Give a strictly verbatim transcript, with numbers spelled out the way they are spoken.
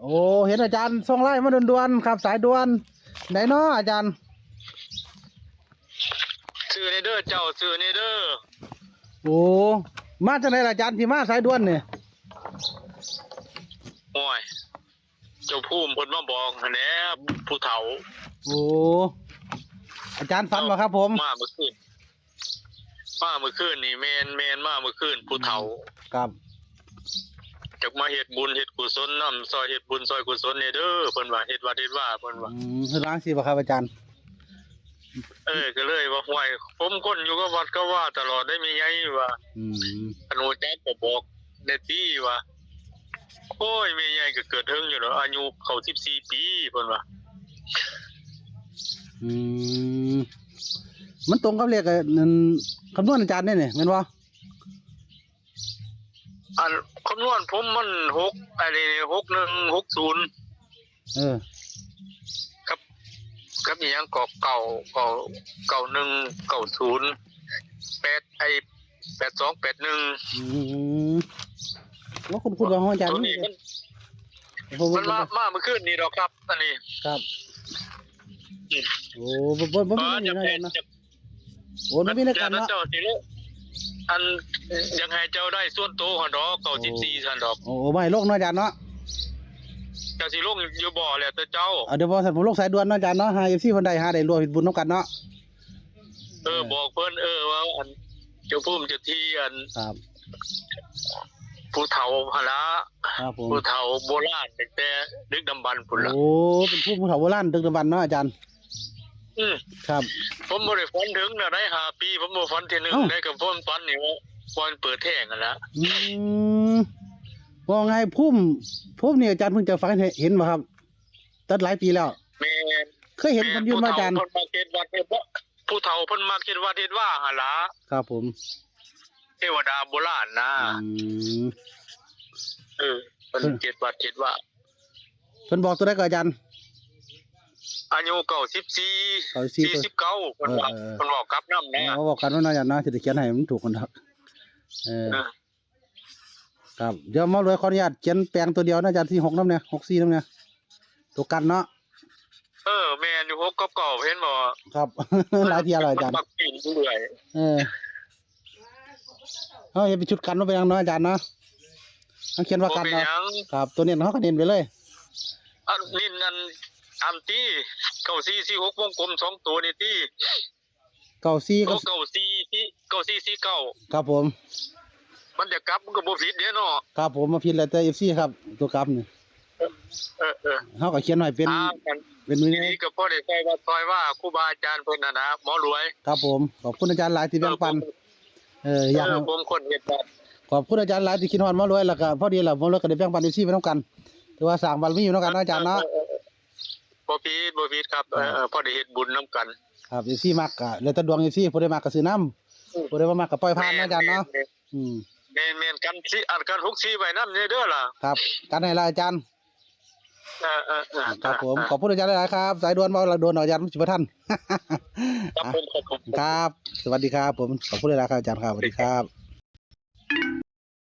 โอ้ เห็นอาจารย์ส่งไลน์มาด่วนๆครับ สายด่วน ไหนเนาะอาจารย์ ซื้อในเด้อเจ้า ซื้อในเด้อ โอ้ มาจังได๋ล่ะอาจารย์ ที่มาสายด่วนนี่ โอ้ย เจ้าภูมิเพิ่นมาบอกหั้นแหละ ผู้เฒ่า โอ้ อาจารย์ฝันบ่ครับผม มาเมื่อคืน มาเมื่อคืนนี่ แม่น แม่น มาเมื่อคืน ผู้เฒ่า ครับ จักมาเฮ็ดบุญเฮ็ดกุศลนำ ซอยเฮ็ดบุญซอยกุศลแหน่เด้อ เพิ่นว่า เฮ็ดวัดเฮ็ดวา เพิ่นว่า อืม เพิ่นว่าจั่งซี้บ่ครับอาจารย์ เออ ก็เลยว่า "ห้วย ผมคนอยู่กับวัดกับวาตลอดได้แม่ใหญ่" ว่า อืม "คันฮู้จักก็บอกแหน่ติ" ว่า โอ้ย แม่ใหญ่ก็เกิดเถิงอยู่ดอก อายุเข้าสิบสี่ปี เพิ่นว่า อืม มันตรงกับเลข อัน คำนวณอาจารย์เด้นี่ แม่นบ่ อันคำนวณผมมัน หก อันนี้ หกหนึ่ง หกศูนย์ เออ กับ กับอีหยังก็ เก้า เก้า เก้าหนึ่ง เก้าศูนย์ แปด ไอ้ แปดสอง แปดหนึ่ง อืม ว่าคุณ คุณว่าของอาจารย์ ตัวนี้มัน ผม มันมา มาเมื่อคืนนี้ดอกครับ อันนี้ ครับ อืม โอ้ บ่ บ่ บ่ บ่ บ่ มี จะ แนว แปด นั้นเนาะ จะ โอ้ มันมีในกันเนาะ เจ้าสิลง อัน อยากให้เจ้าได้ส่วนตัวหั่นดอก เก้าสิบสี่ ซั่นดอก โอ้ โอ้ บ่ให้ลงเนาะอาจารย์เนาะ เจ้าสิลงอยู่บ่ แล้วแต่เจ้า เอา เดี๋ยวบ่ซั่นผมลงสายด่วนเนาะอาจารย์เนาะ หา เอฟซี เพิ่นได้ หาได้ร่วมเฮ็ดบุญนำกันเนาะ เออ เออ บอกเพิ่น เออ ว่าอัน เจ้าภูมิเจ้าที่อัน ครับ ผู้เฒ่าหั่นละ ครับผม ผู้เฒ่าโบราณตั้งแต่ดึกดำบรรพ์พุ้นละ โอ้ เป็นภูมิผู้เฒ่าโบราณดึกดำบรรพ์เนาะอาจารย์ อืม ครับ ผมบ่ได้ฝันถึงนะ ได้ห้าปี ผมบ่ฝันเทื่อหนึ่ง เอ้า ได้กับผมฝันนี่ว่าวันเปิดแท้งหั่นละ อืม ว่าไง ภูมิ ภูมินี่อาจารย์เพิ่งจะฝันเห็น เห็นบ่ครับ ตั้งหลายปีแล้ว แม่น เคยเห็น แม่น เพิ่นอยู่บ่อาจารย์ ผู้เฒ่าเพิ่นมาเฮ็ดวัดเฮ็ดวา ผู้เฒ่าเพิ่นมาเฮ็ดวัดเฮ็ดวาหั่นละ ครับผม เทวดาโบราณนะ อืม เออ เพิ่น เพิ่น เฮ็ดวัดเฮ็ดวา เพิ่นบอกตัวใดก็อาจารย์ อายุเก้าสิบสี่ เก้าสิบสี่ สี่สิบเก้า เพิ่นบอก เออ เออ เพิ่นบอกกลับนำนะ เออ บอกกันว่าเนาะอาจารย์เนาะ สิได้เขียนให้มันถูกกันดอก เออ เออ ครับ เดี๋ยวหมอรวยขออนุญาตเขียนแปลงตัวเดียวนะอาจารย์ สี่หกนำแหน่ หกสี่นำแหน่ ตัวกันเนาะ เออ แม่นอยู่ หกกับเก้า เห็นบ่ ครับ หลายเทื่อแล้วอาจารย์ มันมักปีนเรื่อย เออ เฮาเฮ็ดเป็นชุดกันบ่เป็นหยังเนาะอาจารย์เนาะ เฮาเขียนว่ากันเนาะ บ่เป็นหยัง ครับ ตัวเน้นเฮาก็เน้นไปเลย อันนี้อัน อันตี้ เก้าสี่สี่หก วงกลมสองตัวนี่ตี้ เก้าสี่ โอ้ เก้าสี่ เก้าสี่สี่เก้า ครับผม มันจะกลับมันก็บ่ผิดเด้เนาะ ครับผม บ่ผิดแล้วแต่ เอฟซี ครับ ตัวกลับนี่ เออ เออ เฮาก็เขียนไว้เป็น อ่า กัน เป็นมื้อนี้ ทีนี้ก็พอได้ซอยวัดซอยว่าครูบาอาจารย์เพิ่นน่ะนะ หมอรวย ครับผม ขอบคุณอาจารย์หลายที่แบ่งปัน เออ ผม เออ อยาก เออ ให้ ผมคนเฮ็ดวัด ขอบคุณอาจารย์หลายที่คิดฮอดหมอรวย แล้วก็พอดีล่ะ หมอรวยก็ได้แบ่งปัน เอฟซี ไปนำกัน ถือว่าสร้างบารมีไปนำกันเนาะอาจารย์เนาะ เออ เออ เออ บ่ผิด บ่ผิดครับ ครับ เออ เออ พอได้เฮ็ดบุญนำกัน ครับ เอฟซี มักก็แล้วแต่ดวง เอฟซี ผู้ใดมักก็ซื้อนำ อืม ผู้ใดบ่มักก็ปล่อยผ่านเนาะอาจารย์เนาะ แม่นๆ อืม แม่นๆ กันสิ อันกัน หกสี่ ไว้นำเด้อล่ะ ครับ กันให้ละอาจารย์ เออๆๆ ครับผม ขอบคุณอาจารย์หลายๆครับ สายด่วนเว้าละโดนเนาะอาจารย์ มันสิบ่ทัน ครับผม ครับผม ครับ สวัสดีครับผม ขอบคุณหลายๆครับอาจารย์ครับ สวัสดีครับ